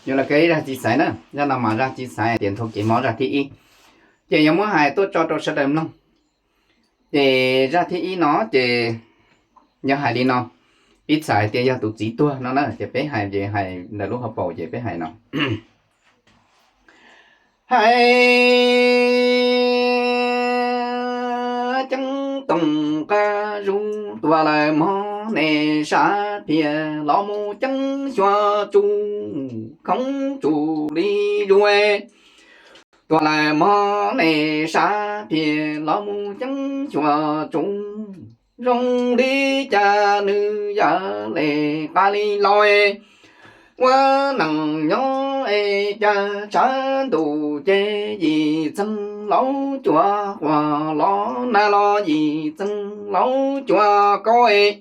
Yuav los kawg ib zaj txiv xaiv na, zaj no mas zaj txiv xaiv tias nthuav kev mob zaj thib ib, ces yuav muab hais tuaj tso rau sawv daws mloog. Ces zaj thib ib no ces yog hais li no, ib txhais tias yog tus txiv tuag no na, ces peb hais ces hais ntawm lub hauv paus ces peb hais no. Hais ceeb toom qab zus tuag lawm mog nej sab phiaj los mus ceeb xyuas tsu khoob tsu li zuj. Tuag lawm mog nej sab phiaj los mus ceeb xyuas tsu zoo li cas nws yawm le qab li lauj. Ua neej nyob es cas tshav ntuj ces yim txeeg laub cua quas los nag los yim txeeg laub cua kaub.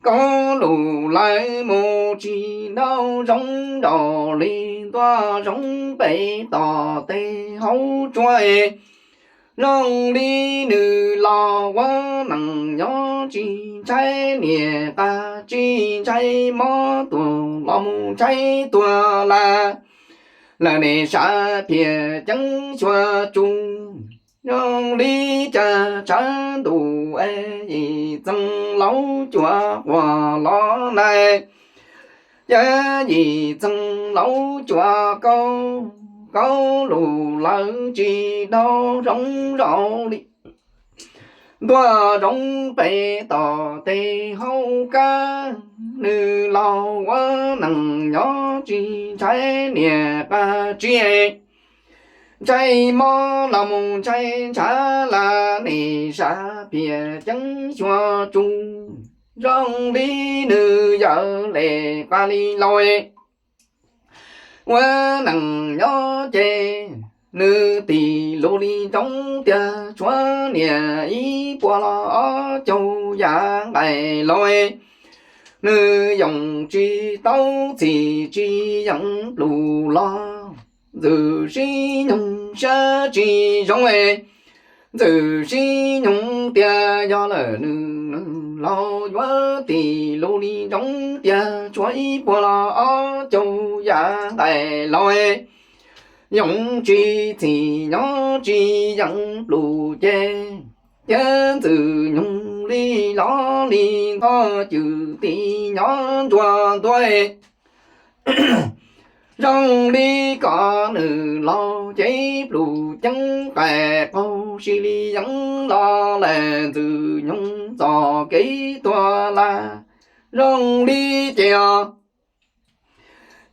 Kaub lus lawv mus tsis dhau zoo nraug li ntuaj zoo pem tom tej hauv tsuab. Zoo li nws los ua neej nyob tsis ntshai niam qab tsis ntshai mob tuag los mus ntshai tuag lawm. Lawv nej sab phiaj ceeb xyuas tsu zoo li cas tshav ntuj es yim txeeg laub cua quas los nag. Yog yim txeeg laub cua kaub, kaub lus lawv tsis dhau zoo zaum li ntuaj zoo pem tom tej hauv kab. Nws los ua neej nyob tsis ntshai niam qab tsis ntshai mob los mus ntshai ntshav lawm nej sab phiaj ceeb xyuas tsu zoo li nws yawm le qab li lauj. Ua neej nyob ces nws tim lus li ntsoov tias tshuav niam ib puas los ob caug yav nqaim lauj. Nws yoo tsis tau txhim tsis yeem plus los ntxwm sib nyoog siab tsis zoo. Ntxwm sib nyoog tias yog lawm nws laus yuav tim lus li ntsoov tias tshuav ib puas los ob caug yav nqaim lauj. Yoo tsis txhim nyob tsis yeem plus ces thiab ntxwm nyoog li los li ntog cwm tim nyob nruab ntuj. Zoo li kom nws laus ces plus ceeb qaim qaug si li yeeb los lawm ntxwm nyoog txoj kev tuag lawm. Zoo li ces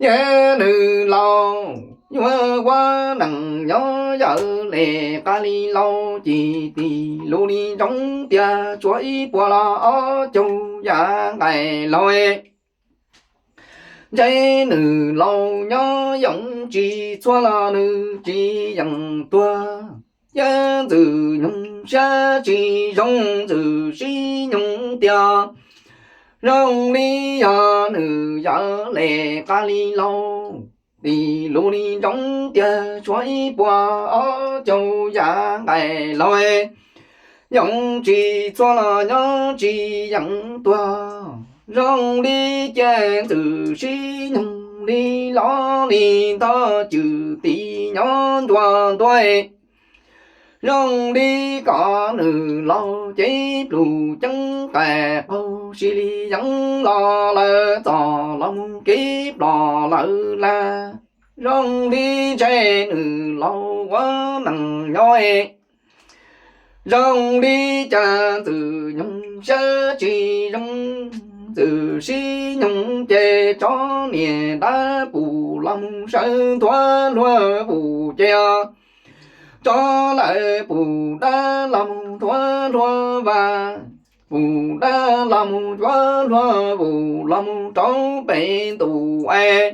yog nws laus yuav ua neej nyob yawm le qab li lauj ces tim lus li ntsoov tias tshuav ib puas los ob caug yav nqaim lauj. Ntshe nws laus nyob yoo tsis txhua los nws tsis yeem tuag. Yog ntxwm nyoog siab tsis zoo ntxwm sib nyoog tias zoo li yog nws yawm le qab li lauj. Tim lus li ntsoov tias tshuav ib puas ob caug yav nqaim lauj. Yoo tsis txhua los nyob tsis yeem tuag. Zoo li ces ntxwm sib nyoog li los li ntog cwm tim nyob nruab ntuj. Zoo li kom nws laus ces plus ceeb qaim qaug si li yeeb los lawm txoj los mus kev plos lawm lawm. Zoo li ntshe nws laus ua neej nyob zoo li cas ntxwm nyoog siab tsis zoo. Ntxwm sib nyoog ces tso niam dab pus los mus sawv ntuav luag pus ces tso lawm pus dab los mus ntuav luag vas. Pus dab los mus ntuav luag pus los mus rau pem ntuj es.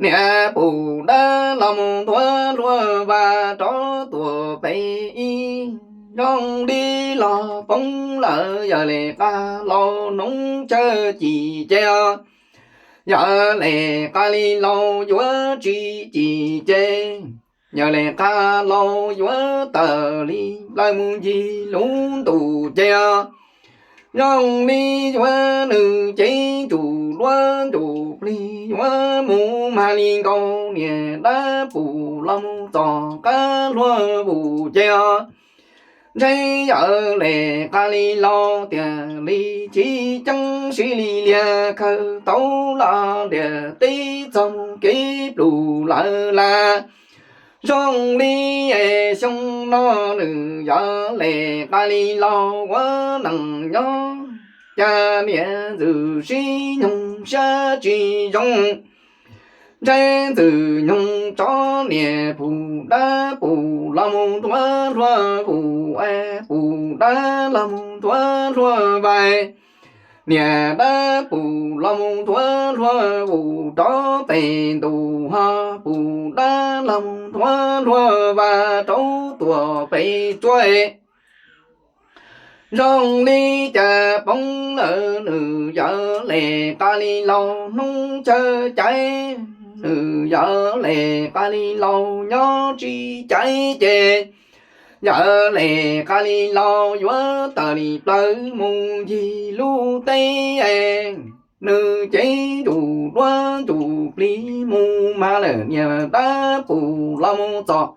Niam pus dab los mus ntuav luag vas rov tuaj pem ib. Zoo li los poob lawm yawm le qab laus noob tsawg cim ces yawm le qab li laus yuav tsis cim ces yawm le qab laus yuav tawm li plaws mus ncig lub ntuj ces zoo li yuav nws cev ntsum duab ntsuj plig yuav mus mag li nkaus, niam dab pum los mus txog qab hlua vus ces os. Ntshe yawg Lis Qas Lis Laus tiam li tsis ceeb siv li liag khaws tau los ntiaj teb txog mus kev plum lawm las. Zoo li es xyoo no nws yawg Lis Qas Lis Laus ua neej nyob, cas niam ntxwv sib nyoog siab tsis zoo. Ntshe ntxwg nyoog tsov niam pum dab pum los mus ntuav hlua vus, pum dab los mus ntuav hlua vais. Niam dab pum los mus ntuav hlua vus rov pem ntus ho, pum dab los mus ntuav hlua vais rau tuam pem tsuas. Zoo li cas poob lawm nws yawg Lis Qas Lis Laus hnub chaw caiv, nws yawg Lis Qas Lis Laus nyob tsis caiv ces yawg Lis Qas Lis Laus yuav tawm li plawv mus ncig lub teb. Nws cev ntsuj duab ntsuj plig mus mag lawm, niam dab pum los mus txog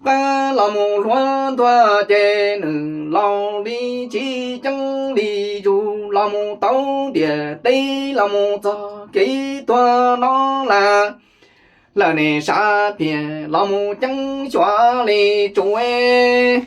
qab los mus hlua ntuag ces nws laus li tsis ceeb li zus los mus tau ntiaj teb los mus txog kev tuag no las. Lawv niam sab phiaj los mus ceeb xyuas li tsuas